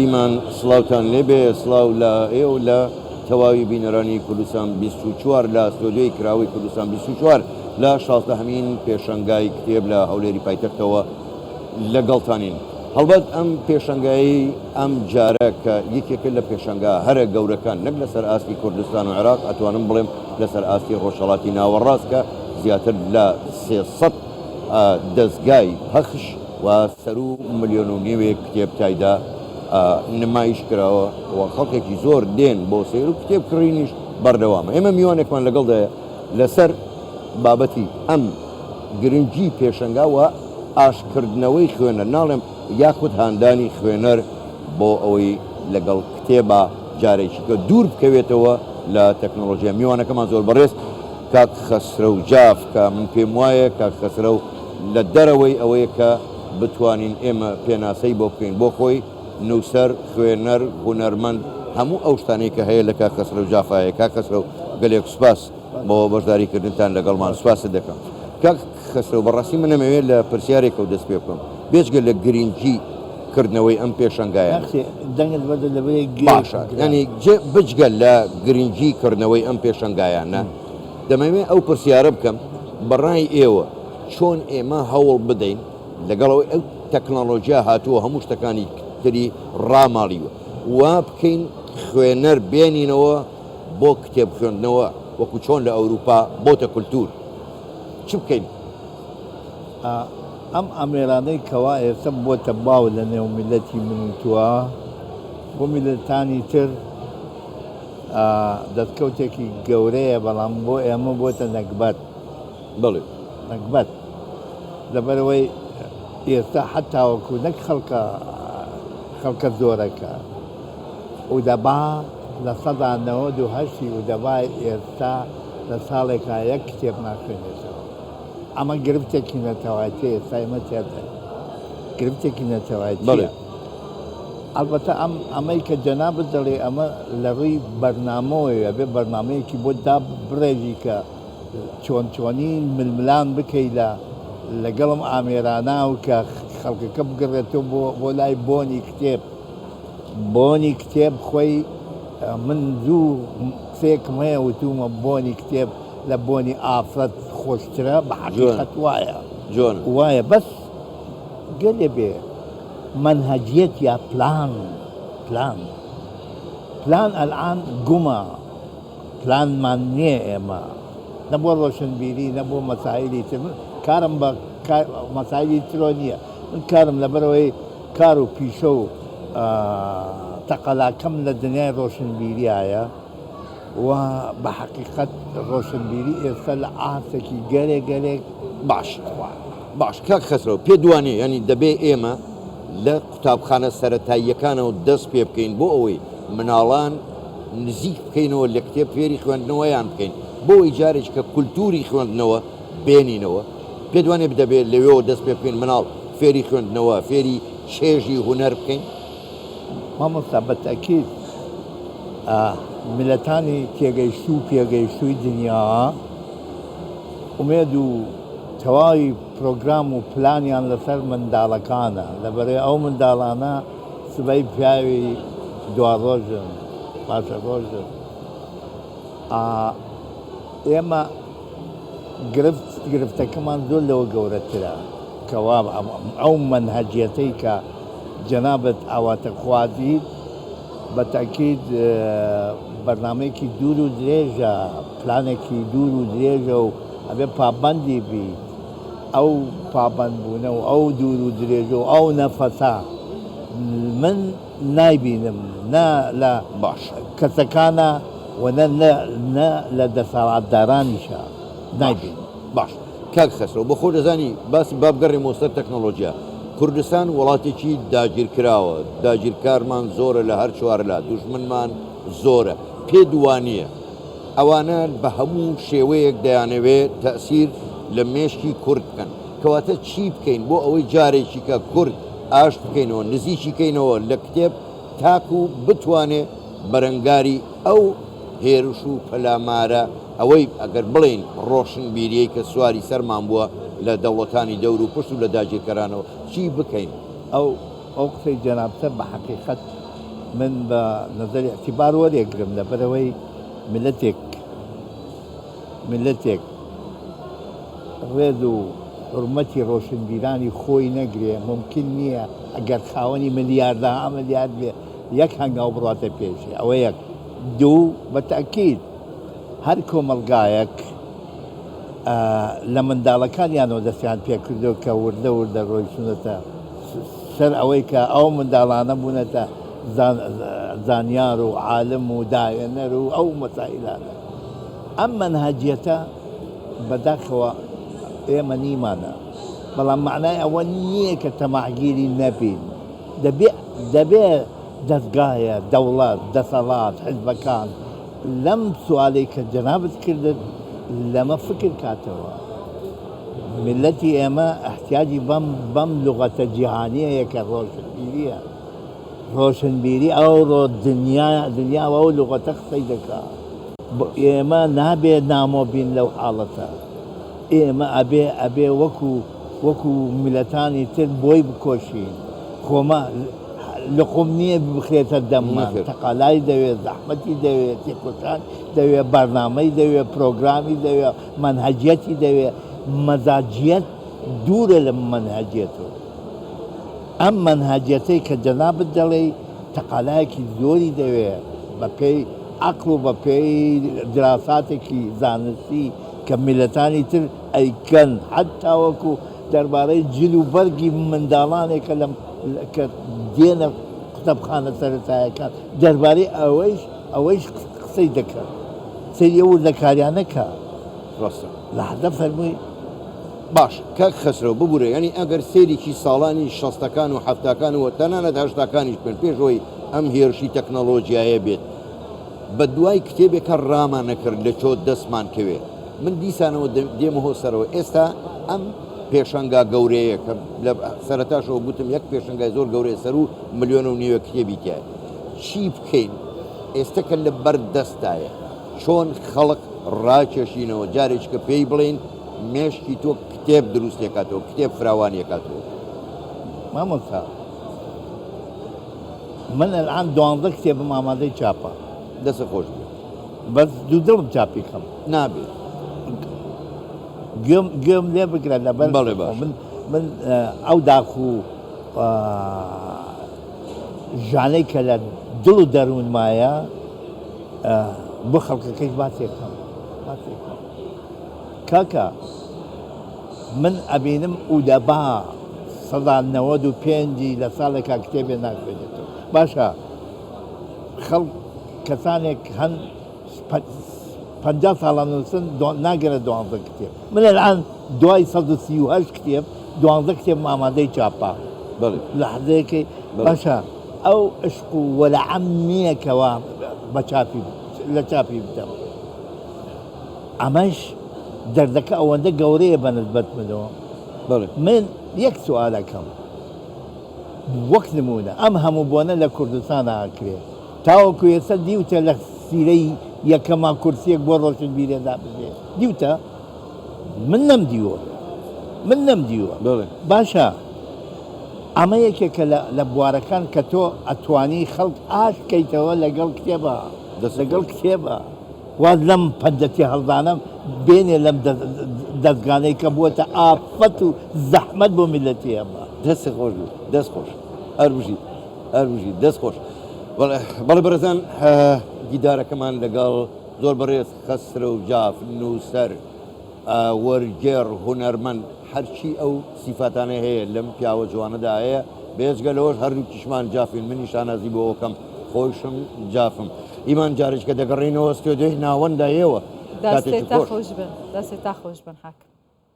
ئیمان سڵاوتان لێبێ سڵاو لە ئێوە لە تەواوی بینەرانی کوردستان 24 لە ستۆدیۆی کراوەی کوردستان 24 لە شازدەهەمین پێشەنگای کتێب لە هەولێری پایتەختەوە لەگەڵتانین. هەڵبەت ئەم پێشەنگایەی ئەم جارە کە یەکێکە لە پێشەنگا هەرە گەورەکان نەک لەسەر ئاستی کوردستان و عێراق ئەتوانم بڵێم لەسەر ئاستی ڕۆژهەڵاتی ناوەڕاست کە زیاتر لە 300 دەزگای پەخش و سەروو ملیۆن و نیوێک کتێب تایدا نمایش کراوە و خەڵکێکی زۆر دێن بۆ سەیر و کتێب کڕینیش بەردەوامە. ئێمە میوانێکمان لەگەڵدایە لەسەر بابەتی ئەم گرنگی پێشەنگا و ئاشکردنەوەی خوێنەر، ناڵێم یاخود هاندانی خوێنەر بۆ ئەوەی لەگەڵ کتێبا جارێکی کە دوور بکەوێتەوە لە تەکنۆلۆژیا. میوانەکەمان زۆر بەڕێز کاک خەسرەو جاف کە من پێم وایە کاک خەسرەو لە دەرەوەی ئەوەیە کە بتوانین ئێمە پێناسەی بۆ بکەین بۆ خۆی، نووسەر، خوێنەر، هونەرمەند، هەموو ئەو شتانەی کە هەیە لە کاک خەسرەو جافا هەیە. کاک خەسرەو گەلێک سوپاس بۆ بەشداری کردنتان لەگەڵمان، سوپاست دەکەم. کاک خەسرەو بەڕاستی من ئەمەوێت لە پرسیارێکەوە دەست پێ بکەم، بێجگە لە گرینگی کردنەوەی ئەم پێشەنگایانە. دەنگت بەرزە لەبەرەی گوێ باشە یانی بجگە لە گرینگی کردنەوەی ئەم پێشەنگایانە دەمەوێت ئەو پرسیارە بکەم بەڕای ئێوە چۆن ئێمە هەوڵ بدەین لەگەڵ ئەوەی ئەو تەکنۆلۆژیا هاتووە هەموو شتەکانی تری ڕاماڵیوە وا بکەین خوێنەر بێنینەوە بۆ کتێب خوێندنەوە وەکو چۆن لە ئەوروپا بۆتە کولتوور چ بکەین؟ ئەم ئامێرانەی کەوا ئێستا بۆتە باو لە نێو میللەتی من و تۆ بۆ میللەتانی تر دەستکەوتێکی گەورەیە بەڵام بۆ ئێمە بۆتە نەگبەت. بەڵێ. نەگبەت لەبەرئەوەی ئێستا حەتاوەکو نەک خەڵکە خەڵکە زۆرەکە ئودەبا 98% ی ئودەبای ئێستا لە ساڵێکا یەک کتێب ناخوێنێتەوە. ئەمە گرفتێکی نەتەوایەتیە ئێستا ئێمە تیادا گرفتێکی نەتەوایەتیە. ئەڵبەتە ئەم ئەمەی کە جەنابت دەڵێ ئەمە لە ڕووی بەرنامەوەیە ئەبێ بەرنامەیەکی بۆ دابڕێژی کە چۆن چۆنی ململان بکەی لە لەگەڵم ئامێرانە و کە خەڵکەکە بگەڕێتەوە بۆ بۆ لای بۆنی کتێب بۆنی کتێب خۆی من زوو قسەیەکم هەیە وتومە بۆنی کتێب لە بۆنی ئافرەت خۆشترە بە حەقیقەت وایە جوانە وایە بەس گەلێ بێ مەنهەجیەت یا پلان پلان پلان ئەلئان گومە پلانمان نییە ئێمە نە بۆ ڕۆشنبیری نە بۆ مەسایلی تر من کارم بە مەسایلی ترۆ نییە من کارم لەبەرەوەی کار و پیشە و تەقەلاکەم لە دنیای ڕۆشنبیریایە و بە حەقیقەت ڕۆشنبیری ئێستا لە ئاستێکی گەلێ گەلێک باش باش کاک خەسرەو پێت وانیە یانی دەبێ ئێمە لە قوتابخانە سەرەتاییەکانەوە دەست پێ بکەین بۆ ئەوەی مناڵان نزیک بکەینەوە لە کتێب فێری خوێندنەوەیان بکەین بۆ ئەوەی جارێک کە کولتوری خوێندنەوە بێنینەوە پێت وانیە دەبێ لەوێوە دەست پێ بکەین مناڵ فێری خوێندنەوە فێری چێژی هونەر بکەین؟ مامۆستا بە تەئکید میللەتانی تێگەیشتوو و پێگەیشتووی دنیا ئومێد و تەواوی پرۆگرام و پلانیان لەسەر منداڵەکانە، لەبەرئ ئەو منداڵانە سبەی پیاوی دواڕۆژن، پاشەڕۆژن. ئێمە گرفت گرفتەکەمان زۆر لەوە گەورەترە کەوا ئەو مەنهەجیەتەی کە جەنابت ئاواتەخوازیت بە تەئکید بەرنامەیەکی دوور و درێژە، پلانێکی دوور و درێژە و ئەبێ پابەندی بیت. ئەو پابەندبوونە و ئەو دوور و درێژە و ئەو نەفەسە من نایبینم نە لە باش. کەسەکانا و نە نە لە دەسەڵاتدارانیشا باش نایبینم. باش کاک خەسرەو بۆ خۆت دەزانی باسی با بگەڕێمەوە سەر تەکنۆلۆجیا کوردستان وڵاتێکی داگیرکراوە داگیرکارمان زۆرە لە هەر چوارلا دوژمنمان زۆرە پێت وانیە ئەوانە بە هەموو شێوەیەک دەیانەوێ تەئسیر لە مێشکی کورد بکەن کەواتە چی بکەین بۆ ئەوەی جارێکی کە کورد ئاشت بکەینەوە نزیکی کەینەوە لە کتێب تاکو بتوانێ بەرەنگاری ئەو هێرش و پەلامارە ئەوەی ئەگەر بڵێین ڕۆشنبیریەی کە سواری سەرمان بووە لە دەوڵەتانی دەور و پشت و لە داگیرکەرانەوە چی بکەین؟ ئەو ئەو قسەی جەنابتە بە حەقیقەت. من بە نەزەری ئیعتیبار وەرێگرم لەبەرئەوەی میللەتێک میللەتێک ڕێز و حورمەتی ڕۆشنبیرانی خۆی نەگرێ مومکین نییە ئەگەر خاوەنی ملیاردەها ملیارد بێ یەک هەنگاو بڕواتە پێشێ ئەوە یەک دوو بە تەئکید هەر کۆمەڵگایەک لە منداڵەکانیانەوە دەستیان پێکردو کە وردە وردە ڕۆیشتونەتە سەر ئەوەی کە ئەو منداڵانە بوونەتە زانیار و عالم و داهێنەر و ئەو مەسائیلانە. ئەم مەنهەجیەتە بەداخەوە ئێمە نیمانە، بەڵام مەعنای ئەوە نییە کە تەماعگیری نەبین. دەبێ دەبێ دەزگایە، دەوڵەت، دەسەڵات، حیزبەکان لەم سوالەی کە جەنابت کردت لەمە فکر کاتەوە. میللەتی ئێمە ئیحتیاجی بەم بەم لوغەتە جیهانیەیە کە ڕۆشنبیریە. ڕۆشنبیری ئەوڕۆ دنیا دنیا ئەو لوغەتە قسەی دەکا. ئێمە نابێ نامۆ بین لەو حاڵەتە. ئێمە ئەبێ ئەبێ وەکو وەکو میللەتانی تر بۆی بکۆشین. خۆما لقم نییە بخرێتە دەممان. تەقالای دەوێ، زەحمەتی دەوێ، تێکۆشان دەوێ، بەرنامەی دەوێ، پرۆگرامی دەوێ، مەنهەجیەتی دەوێ. مەزاجیەت دوورە لە مەنهەجیەتەوە. ئەم مەنهەجیەتەی کە جەنابت دەڵێی تەقالایەکی زۆری دەوێ بە پێی عەقڵ و بە پێی دراساتێکی زانستی کە میللەتانی تر ئەیکەن حەتتا وەکو دەربارەی جل و بەرگی منداڵانێک کە لەم کە دێنە قوتابخانە سەرەتایەکان دەربارەی ئەوەیش ئەوەیش قسەی دەکەن سەیری ئەو وردەکاریانە کە ڕاستە. لەحزە فەرمووی. باش کاک خەسرەو ببورە یانی ئەگەر سەیرێکی ساڵانی شەستەکان و حەفتاکان و تەنانەت هەشتاکانیش بکەن پێش ئەوەی ئەم هێرشی تەکنەڵۆجیایە بێت بە دوای کتێبێکە ڕامان نەکرد لە چۆ دەستمان کەوێ من دیسانەوە دێمەوە سەرەوە ئێستا ئەم پێشەنگا گەورەیە کە لە سەرەتاشەوە گوتم یەک پێشەنگای زۆر گەورەیە سەرو ملیۆنە و نیوە کتێبی تایە چی بکەین ئێستا کە لە بەر دەستایە چۆن خەڵک ڕاکێشینەوە جارێکیکە پێی بڵێین مێشکی تۆ کتێب دروستێکاتەوە کتێب فراوانیەکاتەوە. مامۆستا من الان دوانزە کتێبم ئامادەی چاپە. دەستت خۆش بێ. بەس دوودڵم چاپی کەم. نابێ. گوێم گوێم لێ بگرە لەبەر بەڵێ باش. من من ئەو داخ و ژانەی کە لە دڵ و دەروونمایە بۆ خەڵکەکەیش باسێکم باسێکم کاکە من ئەبینم ئودەبا سەدا 95ی لە ساڵێکا کتێبێ ناخوێنێتەوە باشە خەڵک کەسانێک هەن 50 ساڵە نووسن ناگەنە دوانزە کتێب من الان دوای 138 کتێب دوانزە کتێبم ئامادەی چاپە لەحزەیەکەی باشە ئەو عشق و وەلعەم نییە کەوا بە چاپی لە چاپی بدەم ئەمەش دەردەکە ئەوەندە گەورەیە بە نسبەت منەوە من یەک سوالەکەم وەک نمونە ئەم هەموو بۆنە لە کوردستان ئاکرێ تاوەکو ئێستا دیوتە لە سیرەی یەکەما کورسیەک بۆ ڕۆشنبیرێ دابنرێ دیوتە من نەمدیوە من نەمدیوە باشە ئەمە یەکێکە لە بوارەکان کە تۆ ئەتوانی خەڵک ئاش کەیتەوە لەگەڵ کتێبە لەگەڵ کتێبە واز لەم پەندە تێهەڵدانە بێنێ لەم دەزگانەی کە بووەتە ئافەت و زەحمەت بۆ میللەتی ئێمە. دەست خۆش بێت دەست خۆش هەر بژیت هەر بژیت دەست خۆش بەڵێ بەڕێزان دیدارەکەمان لەگەڵ زۆر بەڕێز خەسرەو جاف نووسەر وەرگێڕ هونەرمەند هەرچی ئەو سیفاتانە هەیە لەم پیاوە جوانەدا هەیە بێجگە لەوەش هەردووکیشمان جافین منی شانازی بۆەکەم خۆشم جافم ئیمان جارێکە دەگەڕێینەوە ستۆدیۆی ناوەندە ئێوە دەستێ تا خۆش بن دەستێ تا خۆش بن حاکم.